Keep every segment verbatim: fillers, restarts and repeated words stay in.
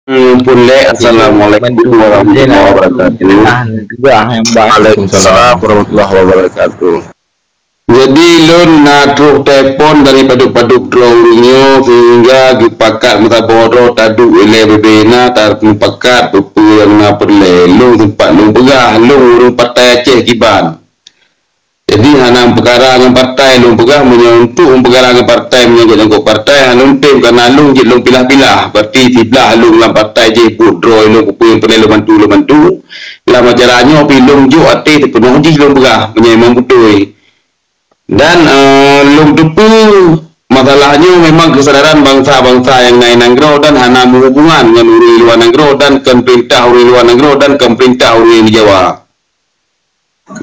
Pun lé, assalamualaikum warahmatullahi wabarakatuh. Waalaikumsalam warahmatullahi wabarakatuh. Jadi lôn na troh telepon dari padub-padub droe ureuëng nyoe sehingga geupakat meusaboh droe taduek ilée bebe na tamupakat peue-peue nyang na peureulée. Lôn sempat lôn peugah lôn ureuëng partai Aceh kiban. Jadi hana peukara ngon partai lôn peugah meunyoe untuk peukara ngon partai meunyoe nyangkut partai hana lôn tem kana lôn jeuet lôn pilah-pilah. Berarti siblah lôn lam partai jih buet droe lôn peue-peue nyang peureulée lôn bantu lôn bantu. Lam acara nyoe pi lôn jok até teupeunah jih lôn peugah meunyoe memang beutôi. Dan, eh, lôn teupeu masalah nyoe memang keusadaran bansa-bansa nyang na i nanggroe dan hana meuhubungan ngon ureuëng luwa nanggroe dan kon peurintah ureuëng luwa nanggroe dan kon peurintah ureuëng di Jawa.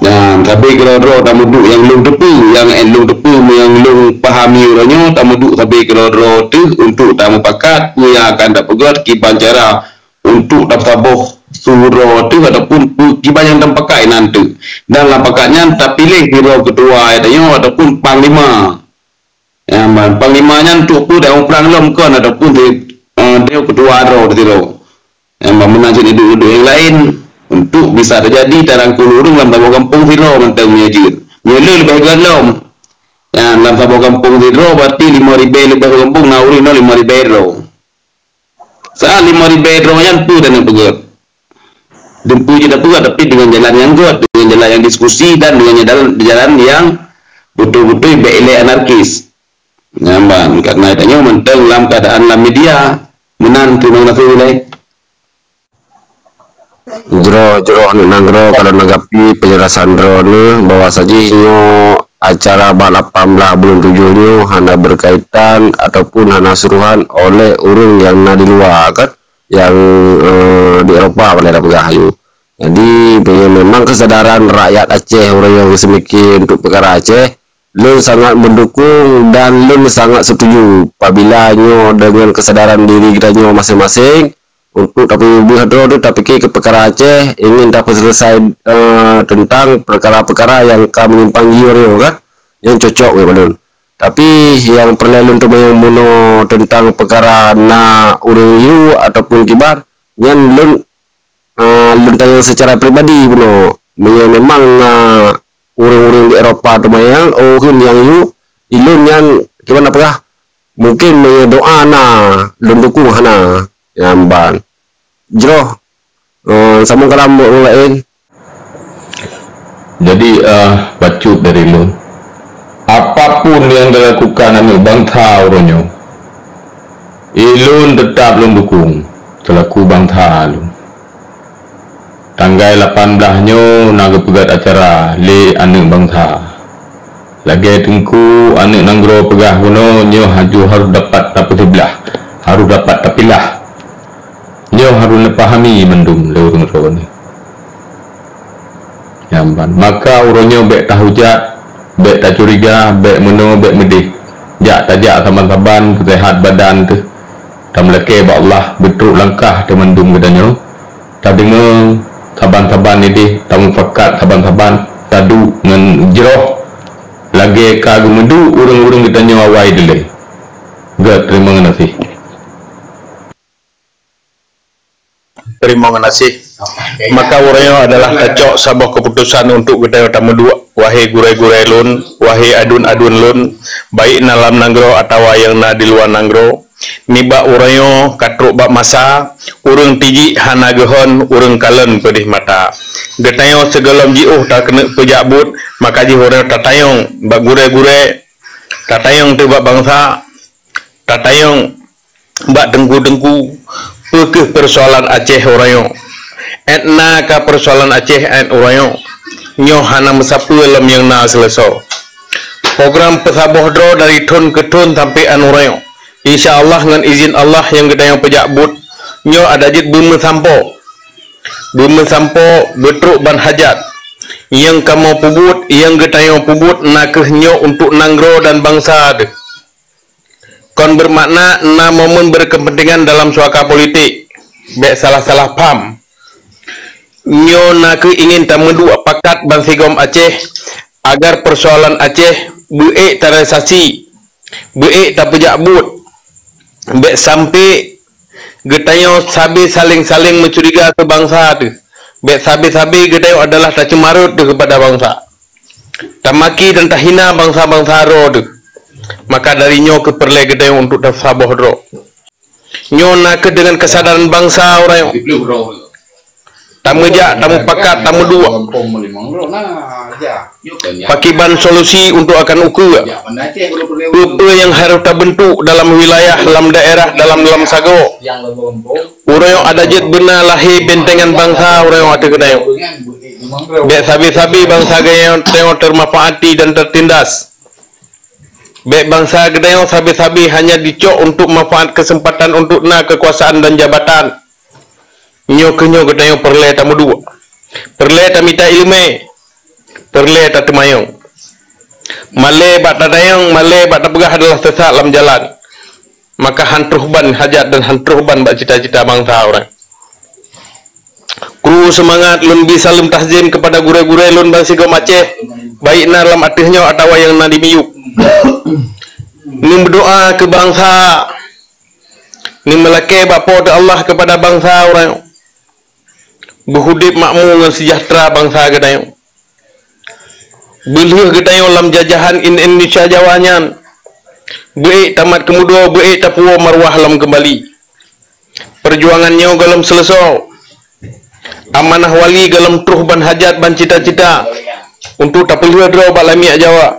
Dan sabe keudroe-droe tameuduek nyang lôn teupeu, nyang lôn teupeu nyang lôn pahami uroe nyoe tameuduek sabe keudroe-droe teuh untuk tamupakat peue nyang akan tapeugét kiban cara untuk tapeusaboh su droe teuh ataupun peue kiban nyang tamupakat inan teuh. Dan lam pakat nyan tapiléh sidroe keutua tanyoe ataupun panglima. Nyang ban panglima nyan untuk peue dan muprang lom kon ataupun si, eh, dia keutua droe sidroe. Nyang ban meunan cit iduek-iduek nyang laén untuk bisa teujadi tarangkul ureuëng lam saboh gampông sidroe mantong meunyoe jeuet. Meunyoe le leubeh gét lom. Nyang lam saboh gampông sidroe berarti lima ribée leubeh gampông na ureuëng nyoe lima ribée droe. Saat lima ribée droe nyan peue dan nyang peugét. Deungon peue jeuet tapeugah, tapi dengan jalan nyang gét, dengan jalan nyang diskusi dan dengan jalan, jalan nyang beutôi-beutôi bék ilée anarkis. Nyan ban, karena tanyoe mantong lam keadaan lam media. Meunan, terima kasih, Ulai. Jroh-jroh aneuk nanggroe ka lôn nanggapi penjelasan droeneuh bahwa sajih nyoe acara bak lapan belas buleuen tujoh nyoe hana berkaitan ataupun hana suruhan oleh ureuëng nyang na di luwa, kan? Nyang, eh, di Eropa, boleh dah peugah ayue. Jadi, memang kesadaran rakyat Aceh, ureuëng nyang seumike untuk peukara Aceh, lôn sangat mendukung dan lôn sangat setuju apabila nyoe dengan kesadaran diri geutanyoe maséng-maséng untuk tapeubuet droe tu tapike keu peukara Aceh, ingin tapeuselesai, eh, tentang peukara-peukara nyang ka menyimpang jih uroe nyoe kan, nyang cocok bagi lôn. Tapi nyang peureulée lôn teumanyong bunoe tentang peukara na ureuëng yue ataupun kiban, nyan lôn, eh, lôn tanyong secara pribadi bunoe. Meunyoe memang na ureuëng-ureuëng di Eropa teumanyong, oh, kheun nyang yue, ilôn nyan kiban na peugah, mungkin meunyoe doa na, lôn dukung hana, nyan ban. Jroh, eh, sambung kalam ureuëng laén. Jadi, eh, bacut dari lôn. Apapun nyang dilakukan aneuk bansa uroe nyoe, ilôn teutap lôn dukung seulaku bansa lôn. Tanggai lapan blaih nyoe na geupeugét acara lé aneuk bansa. Lagée Teungku aneuk nanggroe peugah bunoe nyoe haju harôh dapat tapeusiblah, harôh dapat tapilah. Nyoe harôh neupahami mandum lé ureuëng droeneuh. Nyan ban. Maka uroe nyoe bék tahujat, bék tacuriga, bék meunoe, bék meudeh. Jak tajak saban-saban keu seuhat badan teuh. Tameulakée bak Allah beutrok langkah teuh mandum geutanyoe. Tadeungoe saban-saban ideh, tamufakat saban-saban, taduek ngon jroh lagée ka geumeuduek ureuëng-ureuëng geutanyoe awai dilée. Gét, teurimong geunaséh. Teurimong geunaséh. Maka uroe nyoe adalah tacok saboh keuputosan untuk geutanyoe tameuduek, wahé gurée-gurée lôn, wahé aduen-aduen lôn, baik na lam nanggroe atawa nyang na di luwa nanggroe. Nibak uroe nyoe ka trok bak masa, ureuëng tijik hana geuhon, ureuëng kalon peudeh mata. Geutanyoe sigohlom jiôh takeuneuk peujak buet, maka jih uroe nyoe tatanyong bak gurée-gurée, tatanyong teuh bak bansa, tatanyong bak teungku-teungku, peu kheueh peusoalan Aceh uroe nyoe. Ét na ka peusoalan Aceh ét uroe nyoe. Nyoe hana meusapeue lom nyang na seuleusoe. Program peusaboh droe dari thon keu thon sampoe ét uroe nyoe. Insya Allah ngon izin Allah nyang geutanyoe peujak buet, nyoe adak jeuet beumeusampoe. Beumeusampoe beutrok ban hajat. Nyang kamoe peubuet, nyang geutanyoe peubuet na kheueh nyoe untuk nanggroe dan bansa teuh. Kon bermakna na momen berkepentingan dalam suaka politik. Bék salah-salah paham. Nyoe na kheueh ingin tameuduek pakat bansigom Aceh agar peusoalan Aceh beuék tarealisasi, beuék tapeujak buet. Bék sampoe Geutanyoe sabe saléng-saléng meucuriga keu bansa teuh. Bék sabe-sabe geutanyoe adalah taceumarot teuh keupada bansa. Tamaki dan tahina bansa-bansa droe teuh. Maka dari nyoe keuh peureulée geutanyoe untuk tasaboh droe. Nyoe na kheueh deungon keusadaran bansa uroe nyoe. Tameujak, tameupakat, tameuduek. Pakiban solusi untuk akan ukeue. Ukeue nyang harôh tabeuntuk dalam wilayah, lam daerah, dalam, lam sagoe. Uroe nyoe adak jeuet beuna lahé bentengan bansa uroe nyoe ateueh geutanyoe. Bék sabe-sabe bansa geutanyoe teumafaati dan teutindas. Bék bansa geutanyoe sabe-sabe hanya dicok untuk manfaat keuseumpatan untuk na keukuasaan dan jabatan. Nyoe keuh nyoe geutanyoe peureulée tameuduek, peureulée tamita iéleumé, peureulée tateumanyong. Malée bak tatanyong, malée bak tapeugah adalah sesat lam jalan. Maka han troh ban hajat dan han troh ban bak cita-cita bansa uroe nyoe. Kru seumangat, lôn bi saleuem tahzim keupada gurée-gurée lôn bansigom Aceh, baik na lam ateueh nyoe atawa nyang na di miyueb. Neumeudoá keu bansa, neumeulakée bak Po teu Allah keupada bansa uroe nyoe. Beuhudép makmu ngon seujahteura bansa geutanyoe. Beulheueh geutanyoe lam jajahan Indonesia Jawa nyan. Beuék tamat keumudo, beuék tapuwoe marwah lom keumbali. Peujuangan nyoe gohlom seuleusoe. Amanah wali gohlom troh ban hajat ban cita-cita untuk tapeulheueh droe bak lamiet Jawa.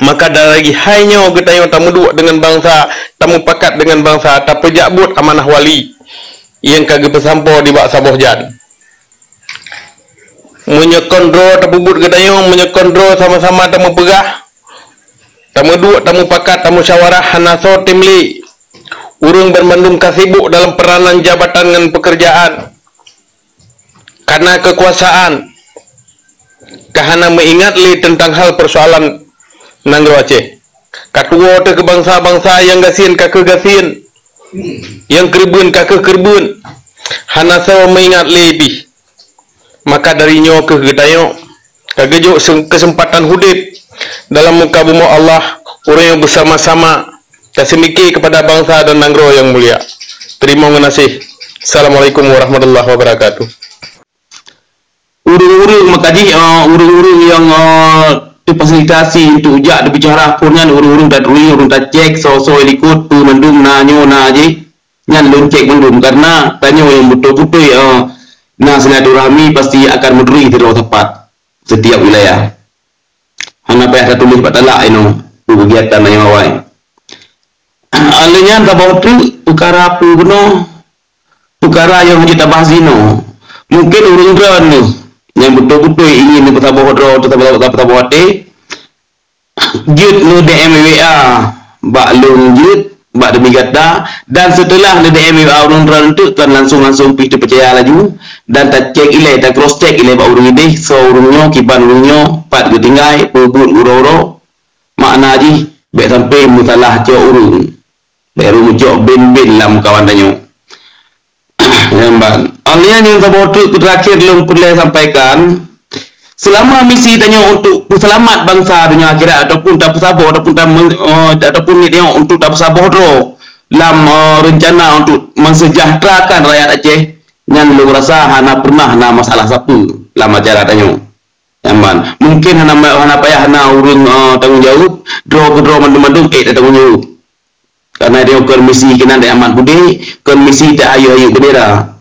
Maka dari hai nyoe geutanyoe tameuduek deungon bansa, tameupakat deungon bansa, tapeujak buet amanah wali nyang ka geupeusampoe nibak saboh jan. Meunyoe kon droe tapeubuet geutanyoe, meunyoe kon droe sama-sama tameupeugah, tameuduek, tameupakat, tamusyawarah, hana soe tem lé. Ureuëng banmandum ka sibuk dalam peuranan jabatan ngon peukeurjaan. Karena keukuasaan ka hana meuingat lé teuntang hal peusoalan nanggroe Aceh. Ka tuwoe teuh keu bansa-bansa nyang gasien ka kheueh gasien, nyang keureubeuen ka kheueh keureubeuen, hana soe meuingat lé pih. Maka dari nyoe kheueh geutanyoe ka geujok se-, keuseumpatan udeb dalam muka bumoe Allah, uroe nyoe beusama-sama taseumike keupada bansa dan nanggroe nyang mulia. Teurimong geunaséh. Assalamualaikum warahmatullahi wabarakatuh. Ureuëng-ureuëng maka jih, eh, ureuëng-ureuëng nyang, eh, teufasilitasi untuk jak teubicara phon nyan, ureuëng-ureuëng taturi, ureuëng tacek, soe-soe likot, peue mandum na nyoe na jih, nyan lôn cek mandum. Karena tanyoe nyang beutôi-beutôi, eh, na silaturahmi pasti akan meuturi sidroe sapat setiap wilayah. Hana payah tatuléh bak talak inoe, peue kegiatan nyang awai. Aleuh nyan saboh treuk peukara peue keunoe, peukara nyang hana tabahas inoe. Mungken ureuëng droeneuh nyang beutôi-beutôi ingin neupeusaboh droe, neupeusaboh, neupeusaboh até, jeuet neu-D M W A bak lôn jeuet, bak demi gata, dan seuteulah neu-D M W A ureuëng droeneuh teuk kan langsung-langsung pih teupeucaya laju, dan tacek ilée, ta-cross check ilée bak ureuëng ideh, soe ureuëng nyoe, kiban ureuëng nyoe, pat geutinggai, peue buet uroe-uroe. Makna jih, bék sampoe meusalah cok ureuëng. Bék ureuëng meucok ben-ben lam kawan tanyoe. Nyan ban. Aleuh nyan nyang saboh treuk teurakhir lôn peureulée sampaikan, seulama misi tanyoe untuk peuseulamat bansa donya akhirat ataupun tapeusaboh ataupun tam-, eh, ataupun niet tanyoe untuk tapeusaboh droe lam, eh, reuncana untuk menseujahteurakan rakyat Aceh, nyan lôn rasa hana pernah na masalah sapeue lam acara tanyoe. Nyan ban. Mungken hana ma-, hana payah na ureuëng, eh, tanggong jaweueb, droe keudroe mandum-mandum ék tatanggong jaweueb. Karena dia kon misi keunan dek Ahmad Budi, kon misi tak hayeu-hayeu bendera.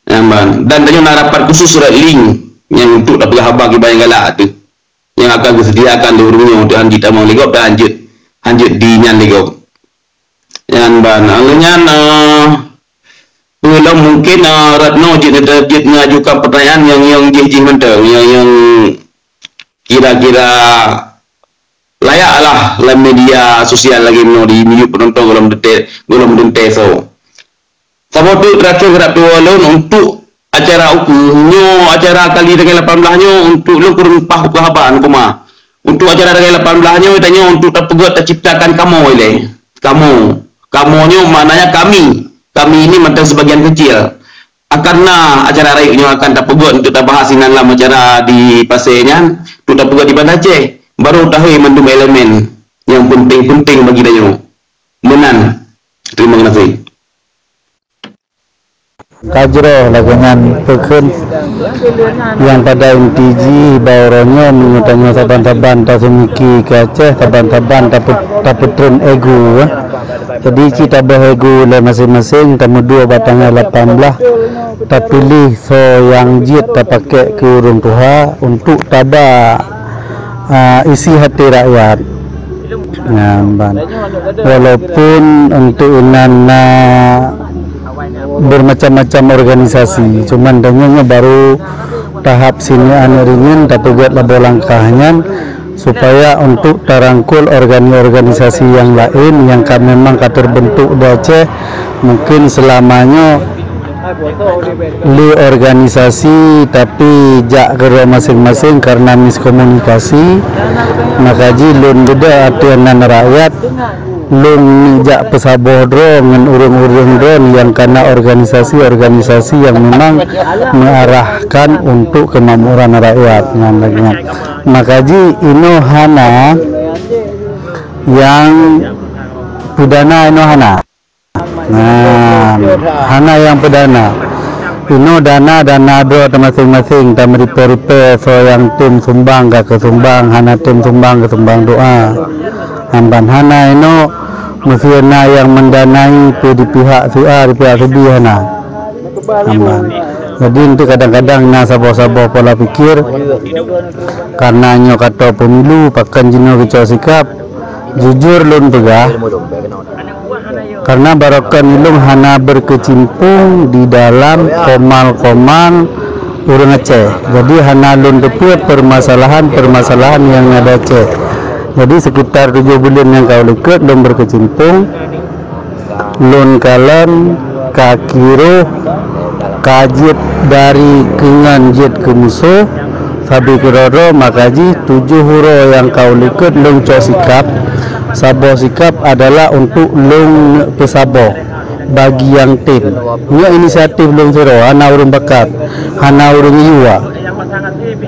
Nyan ban. Dan tanyoe na rapat khusus surat link nyang untuk tapeugah haba kiban nyang galak tu. Nyang akan geusediakan lé ureuëng nyoe untuk hanjeuet tamong lé gob dan hanjeuet, hanjeuet di nyan lé gob. Nyan ban. Aleuh nyan, eh, peue lom mungken, eh, Ratno jeuet, jeuet ngajukan pertanyaan nyang, nyang jih-jih mantong, nyang, nyang kira-kira layak lah lam media sosial lagée meunoe di miyueb penonton gohlom teuntée, gohlom teuntée soe. Saboh teuk terakhir harab tuwoe lôn untuk acara ukeue nyoe, acara kali tanggai lapan belas nyoe untuk lôn kureueng paih ukeue haba nyoe kuma. Untuk acara tanggai lapan belas nyoe tanyoe untuk tapeugét taciptakan kamoe ilée. Kamoe. Kamoe nyoe maknanya kami. Kami ini mantong sebagian kecil. Akan na acara rayeuk nyoe akan tapeugét untuk tabahas inan lam acara di Pasé nyan, untuk tapeugét di Banda Aceh. Baru tahe mandum elemen nyang penting-penting bagi tanyoe. Meunan. Terima kasih. Ka jroh lagée nyan peukheun nyang pada inti jih bahwa uroe nyoe meunyoe tanyoe saban-saban taseumiki keu Aceh, saban-saban tape-, tapeutreun ego, eh. Jadi cit taboh ego lé maséng-maséng, tameuduek bak tanggai lapan blaih, tapiléh soe nyang jeuet tapakék keu ureuëng tuha untuk taba, ah, isi hati rakyat. Nyan ban. Walaupun untuk inan na bermacam-macam organisasi, cuman tanyoe nyoe baru tahap sini aneuk rinyeun tapeugét laboh langkah nyan supaya untuk tarangkul organi-, organisasi yang lain yang ka memang ka terbentuk di Aceh, mungkin selama nyoe lé organisasi, tapi jak keudroe maséng-maséng karena miskomunikasi, maka jih lôn geuda ateueh nan rakyat, lôn jak peusaboh droe ngon ureuëng-ureuëng droe nyang kana organisasi-organisasi yang memang mengarahkan untuk kemakmuran rakyat nyan lagée nyan. Maka jih inoe hana nyang peudana, inoe hana. Nah, hana nyang peudana. Inoe dana-dana droe teumaséng-maséng, tameuripée-ripée soe nyang tem sumbang ka keu sumbang, hana tem sumbang keu sumbang doa. Amban hana inoe, meuseu na nyang mendanai peu di pihak si A, di pihak si B hana. Amban. Jadi untuk kadang-kadang na saboh-saboh pola pikir, karena nyoe ka toe pemilu, pakon jinoe geucok sikap. Jujur lôn peugah, karena barokon ilong hana berkecimpung di dalam komal-komal ureuëng Aceh. Jadi hana lôn teupeue permasalahan-permasalahan yang ada Aceh. Jadi sekitar tujuh bulan yang ka likot lôn berkecimpung, lôn kalon ka kiroh ka jeuet dari keungan jeuet keu musoh, sabe keudroe-droe maka jih tujoh uroe nyang ka likot lôn cok sikap. Saboh sikap adalah untuk lôn peusaboh bagi nyang tem. Nyoe inisiatif lôn sidroe, hana ureuëng bakat, hana ureuëng yue.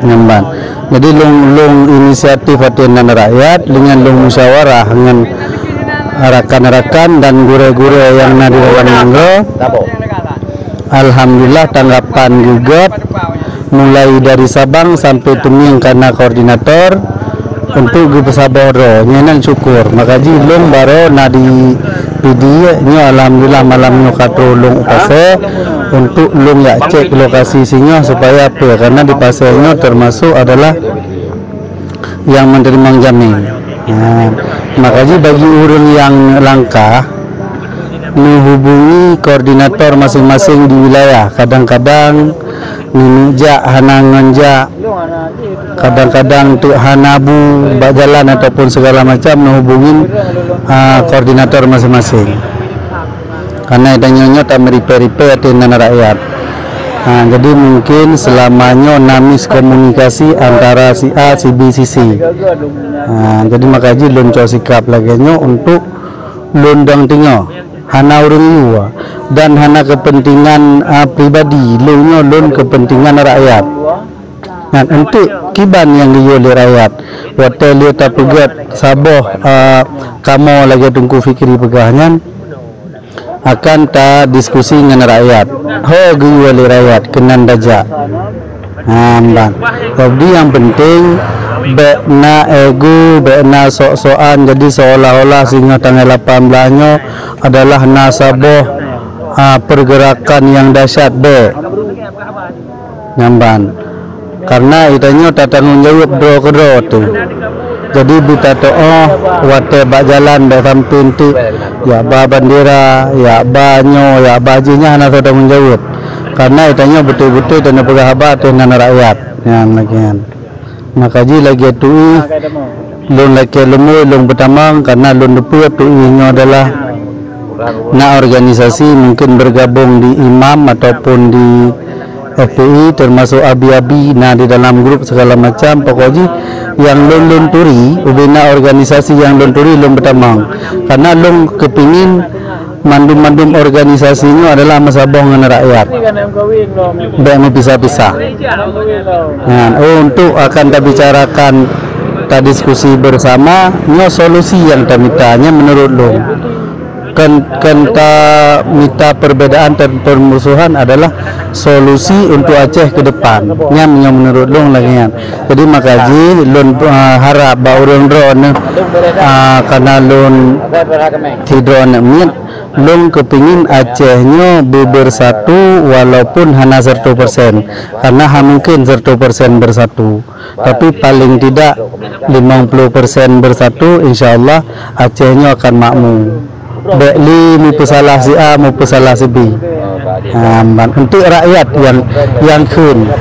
Nyan ban. Jadi lôn, lôn inisiatif ateueh nan rakyat dengan lôn musyawarah dengan rakan-rakan dan gurée-gurée yang na di dalam nanggroe. Alhamdulillah tanggapan geugot mulai dari Sabang sampai Teumieng kana koordinator untuk geupeusaboh droe. Nyan syukur. Maka jih lôn baroe na di Pidie nyoe alhamdulillah malam nyoe ka troh lôn u Pasé untuk lôn yak cek lokasi singoh supaya apa, karena di Pasé nyoe termasuk adalah yang menerima jamé. Ha, maka jih bagi ureuëng nyang langkah, menghubungi koordinator masing-masing di wilayah. Kadang-kadang neujak hana ngon jak, kadang-kadang tu hana bu bak jalan ataupun segala macam, menghubungi uh, koordinator masing-masing. Karena tanyoe nyoe tameuripée-ripée ateueh nan rakyat. Ha, jadi mungkin selama nyoe na miskomunikasi antara si A, si B, si C. Ha, jadi maka jih lôn cok sikap lagée nyoe untuk lôn dong teungoh, hana ureuëng yue dan hana kepentingan uh, pribadi lôn nyoe, lôn kepentingan rakyat. Nyan untuk kiban nyang geuyue lé rakyat. Watée lé tapeugét saboh uh, kamoe lagée Teungku Fikri peugah nyan, akan tadiskusi ngon rakyat. Ho geuyue lé rakyat keunan dajak. Amban. Jadi yang penting bek na ego, bek na sok-sokan, jadi seolah-olah singoh tanggai lapan belas nyoe adalah na saboh uh, pergerakan yang dahsyat bek. Nyan ban. Karena itanyoe tatanggong jaweueb droe keudroe tu. Jadi bita toh watée bak jalan bak samping tu, ya ba bandera, ya ba nyoe, ya ba jih nyan hana tatanggong jaweueb. Karena itanyoe beutôi-beutôi tanyoe peugah haba ateueh nan rakyat. Nyan lagée nyan. Maka jih lagée tu ih lôn lakée leumo lôn beutamong karena lôn teupeue tu ih nyoe adalah na organisasi mungkin bergabung di imam ataupun di F P I, termasuk abi-abi na di dalam grup segala macam. Pokok jih yang lôn lôn turi ubena organisasi yang lôn turi lôn beutamong karena lôn kepingin mandum-mandum organisasi nyoe adalah meusaboh ngon rakyat. Bek meupisah-pisah. Nah, oh, untuk akan tabicarakan, tadiskusi bersama, nyoe solusi yang tamita nyan menurut lôn. Kon, kon tamita perbedaan dan permusuhan adalah solusi untuk Aceh ke depan. Nyan nyang menurut lôn lagèe nyan. Jadi maka jih lôn, ah, harap bak ureueng droeneuh, ah, karena lôn sidroe aneuk miet, lôn kepingin Aceh nyoe beubersatu walaupun hana seratus persen. Karena hana mungkin seratus persen bersatu. Tapi paling tidak lima puluh persen bersatu, insya Allah Aceh nyoe akan makmu. Bèk lé meupeusalah si A, meupeusalah si B. Ha, ban untuk rakyat nyang, nyang kheun.